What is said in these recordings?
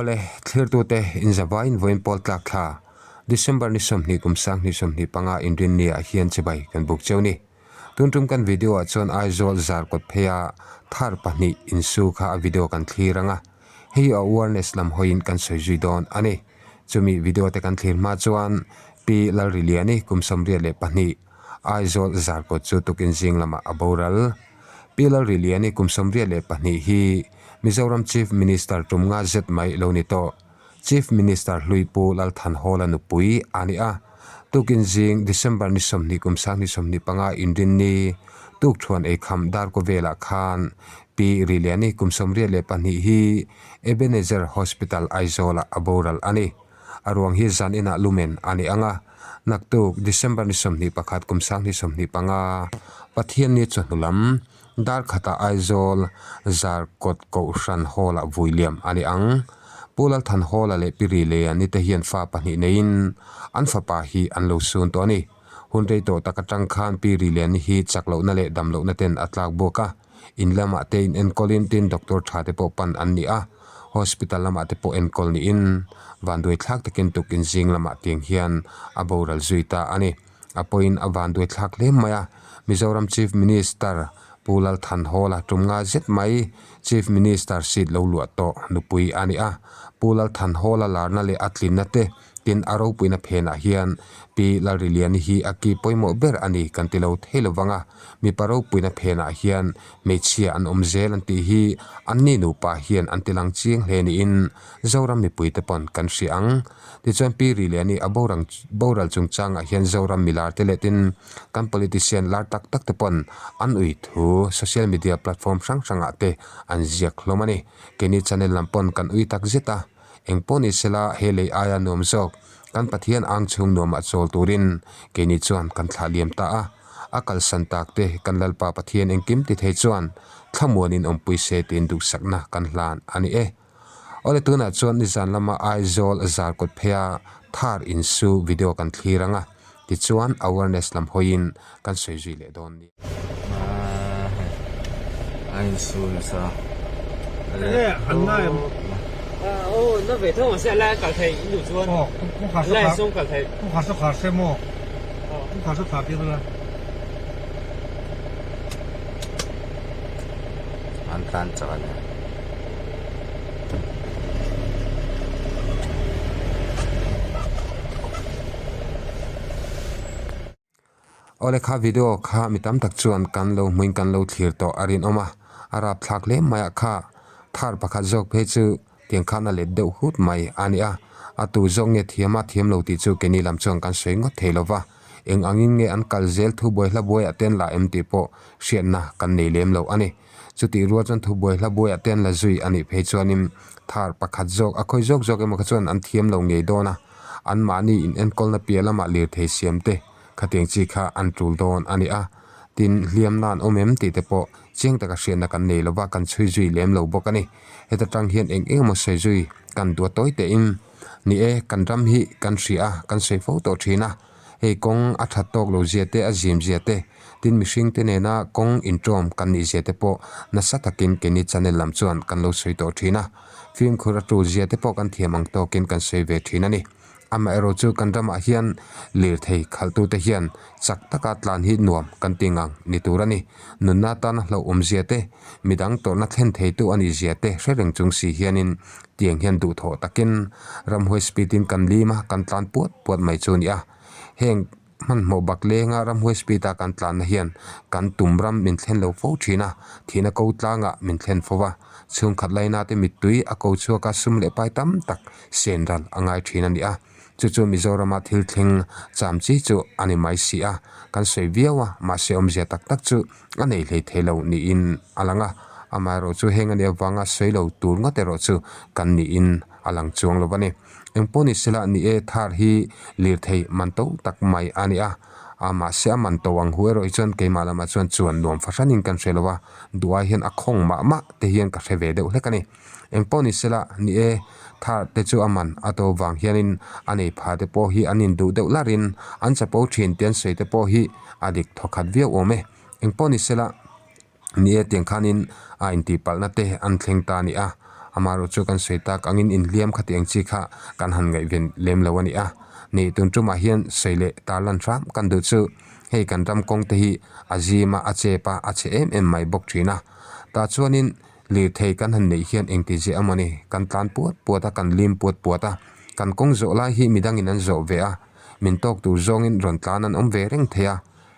Awle, thlirtute inzavain vawiin pawl tlak thla, December ni 20 kum 2025 inrinni ah hian chibai kan buk cheu ni. Tun tum kan video ah chuan Aizawl zar kawt pheia thar pahnih insu kha a video kan thlir ang a, hei a awareness lam hawiin kan sawi zui dawn a ni. Chumi video te kan thlir hma chuan Pi Lalriliani kum 82 Aizawl zar kawt chu tukin zing lamah a boral. Pi Lalriliani kum 82 hi Mizoram Chief Minister tum nga zet mai lo ni tawh. Chief Minister hlui Pu Lalthanhawla nupui a ni a. Tukin zing December ni 20 kum 2025 inrinni tukthuan eikham darkaw velah khan Pi Riliani kum 82 hi Ebenezer Hospital Aizawlah a boral a ni. A ruang hi zan inah lumen a ni ang a. Naktuk December ni 21 kum 2025 Pathianni chawhnu lam Dar khatah Aizawl Zarkawt Kohhran Hall-ah vui liam a ni ang. Pu Lalthan Hall-a leh Pi Rilea ni te hian fa pahnih neiin an fapa hi an lo sun tawh a ni. Hun rei tawh tak atang khan Pi Rilea ni hi chak lohna leh dam lohna ten a tlak bawk a. In lamah te in enkawlin tin doctor tha te pawh pan an ni a. Hospital lamah te pawh enkawl niin vanduai thlak takin tukin zing lamah tiang hian a boral zui ta a ni. A pawhin a vanduai thlak hle mai a, Mizoram Chief Minister Pu Lalthanhawla tum nga zet mai Chief Minister seat lo luah tawh nupui a ni a. Pu Lalthanhawla larna leh a tlinna te tin a ropuina phenah hian Pi Lalriliani hi a ki pawimawh ber a ni kan ti lo thei lo vang a, mipa ropuina phenah hian hmeichhia an awm zel an tih hi anni nupa hian an ti lang chiang hle niin Zoram mipuite pawn kan hria ang. Tichuan Pi Riliani a borang boral chungchangah hian Zoram milar te leh tin kan politician lar tak tak te pawn an ui thu social media platform hrang hrangah te an ziak hlawm a ni. Keini channel lam pawn kan ui tak zet a, eng pawh ni sela he lei aia nuam zawk kan Pathian ang chhung nuamah chawl turin keini chuan kan thlah liam ta a. A kalsan tak te kan Lalpa Pathian engkim ti thei chuan thlamuanin awmpui se tiin duhsakna kan hlan a ni e. Awle tunah chuan nizan lama Aizawl Zarkawt pheia Thar insu video kan thlir ang a, tichuan awareness lam hawiin kan sawi zui leh dawn ni. A insu nasa. An tlan chak a ni. Awle kha video kha mi tam tak chuan kan lo hmuin kan lo thlir tawh a rinawm a, a rapthlak hle mai a kha thar pakhat zawk phei chu tiang khan a let deuh hut mai a ni a, a tu zawk nge thiam a thiam lo tih chu keini lam chuan kan sawi ngawt thei lo va. Eng angin nge an kal zel thubuai hla buaiah te an la em tih pawh hriatna kan nei lem lo a ni. Chutih rual chuan thubuai hla buaiah te an la zui a nih phei chuanin thar pakhat zawk a khawi zawk zawk emaw kha chuan an thiam lo ngei dawn a, anmahni in enkawlna piah lamah lirthei siam te khatiang chi kha an tul dawn a ni a. Tin, hliamna an awm em tih te pawh chiang taka hriatna kan nei lova kan chhui zui lem lo bawk a ni. Heta tang hian eng eng emaw sawi zui kan duat tawi tehin. Ni e, kan ram hi kan hria a, kan sawi fo tawh thin a. Hei kawng a that tawk lo zia te, a zim zia te, tin mihring te nena kawng intawm kan nih zia te pawh nasa takin keini channel lam chuan kan lo sawi tawh thin a. Fimkhur a tul zia te pawh kan thiam ang tawkin kan sawi ve thin a ni. Amaherawh chu kan ramah hian lirthei khalhtute hian chak taka tlan hi nuam kan ti ngang ni tur a ni. Nunna tana hlauhawm zia te, midang tawrhna thlen theitu a nih zia te hre reng chung si hianin tiang hian duhthawh takin ramhuai speed in kan lim a, kan tlan puat puat mai chu a ni a. Heng hmanhmawh bak lenga ramhuai speed a kan tlanna hian kan tum ram min thlen lo fo thin a, thihna ko tlangah min thlen fo va, chhungkhat laina te mittui a ko chhuak a sum leh pai tam tak sen ral a ngai thin a ni a. Chu chu Mizorama thil thleng cham chi chu a ni mai si a, kan sawi viau a, mahse awmzia tak tak chu a nei hlei thei lo niin a lang a, amaherawh chu heng a nih avanga sawi lo tur ngawt erawh chu kan niin a lang chuang lo a ni. Engpawh ni sela ni e thar hi lirthei man to tak mai a ni a, a mahse a man to ang hu erawh hi chuan keimah lamah chuan chuan nuam fahranin kan hre lo a, duh ai hian a khawng mah mah te hian ka hre ve deuh hlek a ni. Engpawh ni sela ni e, thar te chu a man a to vang hianin a nei pha te pawh hi an induh deuh larin an chapo thin tih an sawi te pawh hi a dik thawkhat viau awm e. Engpawh ni sela ni e tiang khanin a intihpalhna te an thleng ta a ni a. Amaherawhchu kan sawi tak angin inhliam khati ang chi kha kan han ngaihven lem lo a ni a. Ni tun tumah hian sawi leh tarlan hram kan duh chu hei kan ram kawng te hi a zim a, a chep a, a chhe em em mai bawk thin a. Tah chuanin lirthei kan han neih hian engti zia emaw ni kan tlan puat puat a, kan lim puat puat a, kan kawng zawh lai hi midangin an zawh ve a, min tawk tur zawngin rawn tlan an awm ve reng thei a.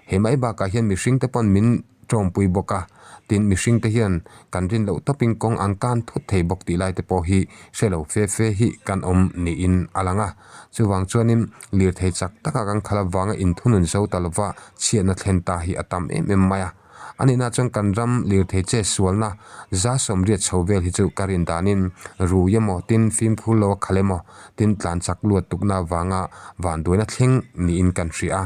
He mai bakah hian mihring te pawn min tawngpui bawk a, tin mihring te hian kan rin loh tawpin kawng an kan thut thei bawk tih lai te pawh hi hre lo fe fe hi kan awm niin a lang a. Chuvang chuanin lirthei chak taka kan khalh avanga inthunun zo ta lova chhiatna thlen ta hi a tam em em mai a. A nihna chuan kan ram lirthei che sualna za sawmriat chho vel hi chu ka rin danin rui emaw tin fimkhur lo a khalh emaw tin tlan chak luat tukna avanga vanduaina thleng niin kan hria a.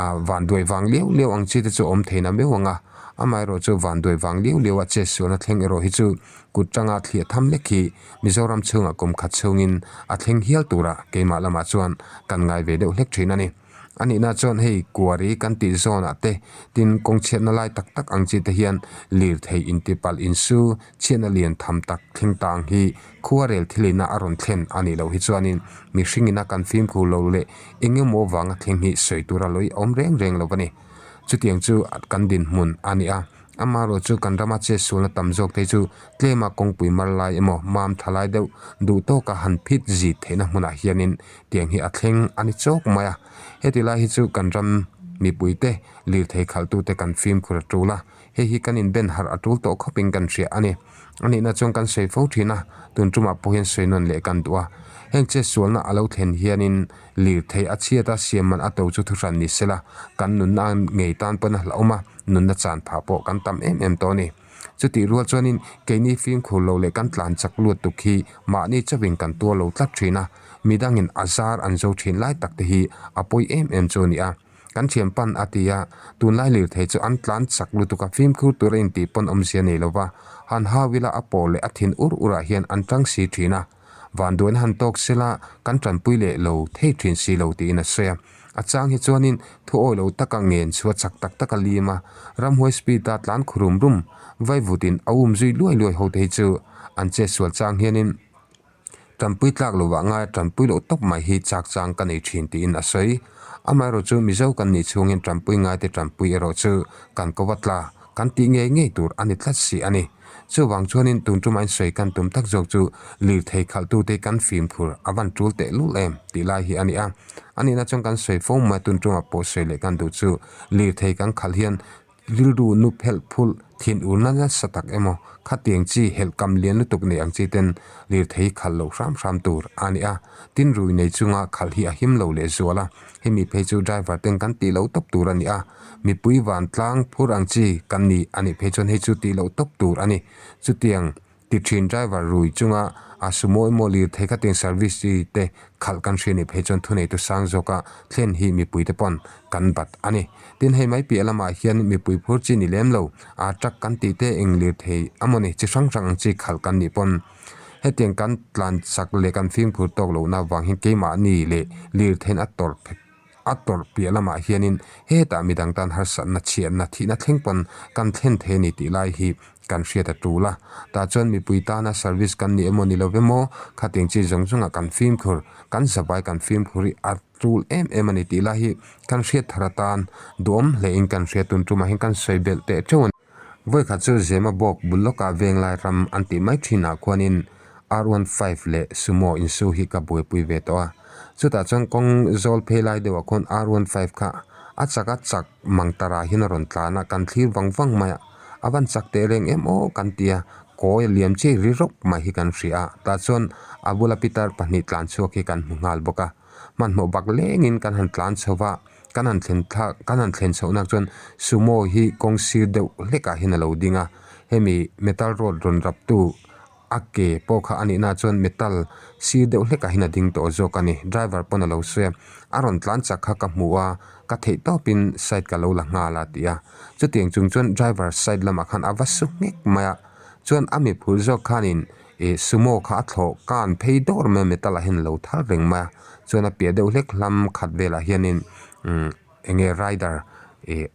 Ah vanduai vang liau liau ang chi te chu awm theihna meuh ang a, amaherawh chu vanduai vang liau liau a che sualna thleng erawh hi chu kut tanga thliah tham lek hi Mizoram chhungah kum khat chhungin a thleng hial tura keimah lamah chuan kan ngai ve deuh hlek thin a ni. A nihna chuan hei kuari kan tih zawnah te tin kawng chhiatna lai tak tak ang chi te hian lirthei intipalh insu chhiatna lian tham tak thleng ta ang hi khuarel thilina a rawn thlen a nih loh hi chuanin mihringina kan fimkhur lo leh eng emaw vanga thleng hi sawi tura lawih a awm reng reng lo a ni. Chutiang chu kan dinhmun a ni a, amaherawh chu kan rama chetsualna tam zawk te chu tlema kawngpui mar lai emaw mam tha lai deuh duh tawka han phit zit theihna hmunah hianin tiang hi a thleng a ni chawk mai a. Heti lai hi chu kan ram mipuite lirthei khalhtute kan fimkhur a tul a. Hei hi kan inben harh a tul tawh khawpin kan hria a ni. A nihna chuan kan sawi fo thin a, tun tumah pawh hian sawi nawn leh kan duh a. Heng chetsualna a lo thlen hianin lirthei a chhiat a, siam man a to chu thuhran ni sela, kan nunna ngei tan pawn a hlauhawm a, nunna chan phah pawh kan tam em em tawh a ni. Chutih rual chuanin keini fimkhur lo leh kan tlan chak luat tuk hi mahni chauhin kan tuar lo tlat thin a, midangin a zar an zo thin lai tak te hi a pawi em em chu a ni a. Kan thiam pan a ti a, tunlai lirthei chu an tlan chak lutuk a, fimkhur tur a intih pawn awmzia nei lova, han hau ila a pawh leh a thin ur urah hian an tang si thin a, vanduaina han tawk sela kan tanpui leh lo thei thin si lo tiin a sawi a. A chang hi chuanin thu awi lo taka ngen chhuah chak tak tak a lim a, ramhuai speed a tlan khu rum rum, vaivutin a um zui luai luai ho te hi chu an chetsual chang hianin, Tanpui tlak lovah ngai a tanpui loh tawp mai hi chak chang ka nei thin tiin a sawi. Amaherawh chu Mizo kan nih chhungin tanpui ngaite tanpui erawh chu kan ko va tla, kan tih ngei ngei tur a ni tlat si a ni. Chuvang chuanin tun tumah in sawi kan tum tak zawk chu lirthei khalhtute kan fimkhur a van tul teh lul em tih lai hi a ni a. A nihna chuan kan sawi fo mai tun tumah pawh sawi leh kan duh chu lirthei kan khalh hian Rilru nu phelh phulh thin urna nasa tak emaw khatiang chi helh kam lian lutuk nei ang chi ten lirthei khalh loh hram hram tur a ni a, tin rui nei chunga khalh hi a him lo leh zual a, hemi phei chu driver ten kan tih loh tawp tur a ni a, mipui vantlang phur ang chi kan ni a nih phei chuan hei chu tih loh tawp tur a ni. Chutiang. Ti thin driver rui chunga a sumo emaw lirthei kha tiang service chi te khalh kan hria nih phei chuan thuneitu sang zawka thlen hi mipui te pawn kan bat a ni. Tin hei mai piah lamah hian mipui phur chi ni lem lo a truck kan tih te eng lirthei amawni chi hrang hrang ang chi khalh kan nih pawn hetiang kan tlan chak leh kan fimkhur tawk lohna avang hian keimahni leh lirtheiin a tawrh A tawrh piah lamah hianin hetah midang tan harsatna chhiatna thihna thleng pawn kan thlen thei a ni tih lai hi kan hriat a tul a. Tah chuan mipui tana service kan ni emaw ni lo emaw khatiang chi zawng zawngah kan fimkhur, kan zavai kan fimkhur hi a tul em em a ni tih lai hi kan hriat thar atan duhawm hlein kan hriat tun tumah hian kan sawi belh teh teuh a ni. Vawikhat chu Zema bawk bul lawkah Venglai ram an tih mai thinah khuanin R one five leh Sumo insu hi ka buaipui ve tawh a. Chutah chuan kawng zawl phei lai deuhah khuan R one five kha a chak a chak mang tarah hian a rawn tlan a, kan thlir vang vang mai a. A van chak teh reng em aw kan ti a, kawi a liam chiai ri rawp mai hi kan hria a. Tah chuan a bula pitar pahnih tlan chhuak hi kan hmu nghal bawk a. Hmanhmawh bak lengin kan han tlan chho va. Kan han thlen thlak kan han thlen chhoh nak chuan sumo hi kawng sir deuh hlekah hian a lo ding a hemi metal rod rawn rap tu a ke pawh kha a nih na chuan metal sir deuh hlekah hian a ding tawh zawk a ni driver pawn a lo sawi a a rawn tlan chak kha ka hmu a ka theih tawpin side ka lo la nghal a ti a chutiang chung chuan driver side lamah khan a va su nghek mai a chuan a mi phur zawk khanin Ih sumo kha a thlawh kan phei dawr mai a metal ah hian a lo thar reng mai a chuan a piah deuh hlek hlam khat velah hianin umm eng nge rider ih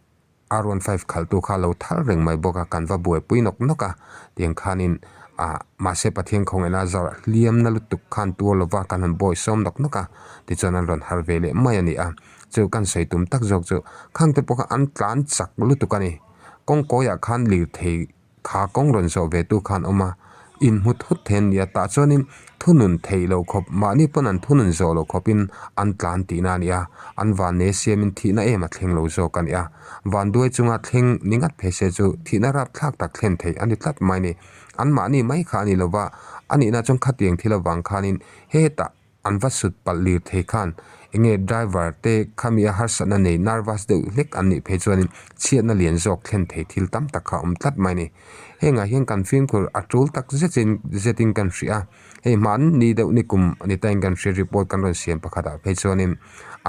R one five khalh tu kha a lo thar reng mai bawk a kan va buaipui nawk nawk a tiang khanin. Ah mahse Pathian khawngaihna a zarh hliamna lutuk khan tuar lova kan han bawi sawm nawk nawk a, tichuan an rawn har ve leh mai a ni a. Chu kan sawi tum tak zawk chu khangte pawh kha an tlan chak lutuk a ni. Kawngkawiah khan lirthei Kha kawng rawn zawh ve tu khan awm a, inhmu thut thei an ni a, tah chuanin thunun theih loh khawp, mahni pawn an thunun zawh loh khawpin an tlan tihna a ni a, an vanne siamin thihna em a thleng lo zawk a ni a, vanduai chunga thleng ni ngat phei se chu thihna rapthlak tak thlen theih a ni tlat mai ni. An mahni mai kha a ni lova, a nihna chuan khatiang thil avang khanin hetah An va sut palh lir thei khan enge driver te khami a harsatna nei nervous deuh hlek an nih phei chuanin chhiatna lian zawk thlen thei thil tam tak kha a awm tlat mai a ni. Hengah hian kan fimkhur a tul tak zetin zetin kan hria a, hei hmanni deuh ni kum a ni tain kan hria report kan rawn siam pakhatah phei chuanin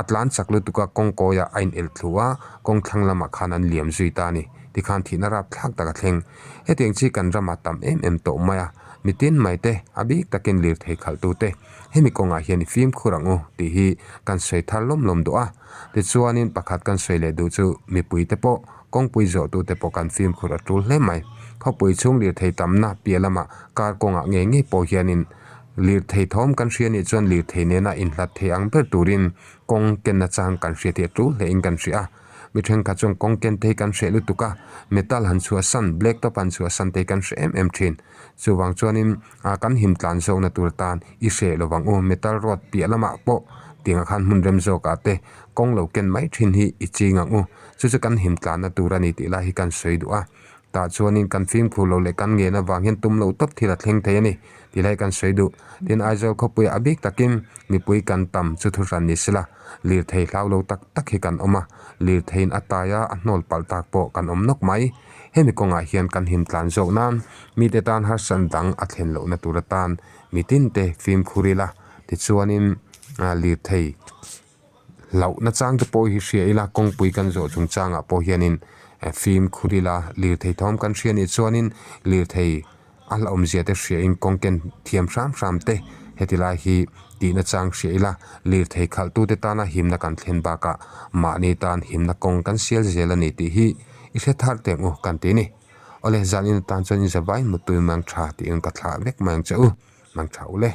a tlan chak lutuk a kawngkawiah a inelh thlu a, kawng thlang lamah khan an liam zui ta a ni. Tikhan thihna rapthlak tak a thleng. Hetiang chi kan ramah tam em em tawh mai a, mitin mai te a bik takin lirthei khalhtute hemi kawngah hian i fimkhur ang u tih hi kan sawi thar lawm lawm duh a. Tichuanin pakhat kan sawi leh duh chu mipuite pawh kawngpui zawhtute pawh kan fimkhur a tul hle mai. Khawpui chhung lirthei tamna piah lamah kar kawngah ngei ngei pawh hianin lirthei thawm kan hria nih chuan lirthei nena inhlat thei ang ber turin kawng kenna chang kan hria tih a tul hlein kan hria a. Mi thenkhat chuan kawng ken te hi kan hreh lutuk a, metal han chhuahsan, black top han chhuahsan te hi kan hreh em em thin. Chuvang chuanin ah kan him tlan zawkna tur tan i hreh lo vang u, metal road piah lamah pawh tiangah khan hmun rem zawkah te kawng lo ken mai thin hi i ching ang u. Chu chu kan him tlanna tur a ni tih lai hi kan sawi duh a. Tah chuanin kan fimkhur lo leh kan ngen avang hian tum loh tawp thil a thleng thei a ni tih lai kan sawi duh. Tin, Aizawl khawpuiah a bik takin mipui kan tam chu thuhran ni sela, lirthei hlau lo tak tak hi kan awm a, lirtheiin a tai a, a hnawl palh tak pawh kan awm nawk mai. Hemi kawngah hian kan him tlan zawk nan mite tan harsatna dang a thlen lohna tur atan mitinte fimkhur ila tichuanin lirthei hlauhna chang te pawh hi hria ila kawngpui kan zawh chungchangah pawh hianin fimkhur ila lirthei thawm kan hria nih chuanin lirthei a hlauhawmzia te hria in kawng ken thiam hram hram te heti lai hi tihna chang hria ila lirthei khalh tute tana himna kan thlen bakah mahni tan himna kawng kan sial zel a ni tih hi i hre thar teh ang u kan ti a ni. Awle zanin atan chuan in zavai mutui mang tha tiin ka thlah vek mai ang che u mang tha u le.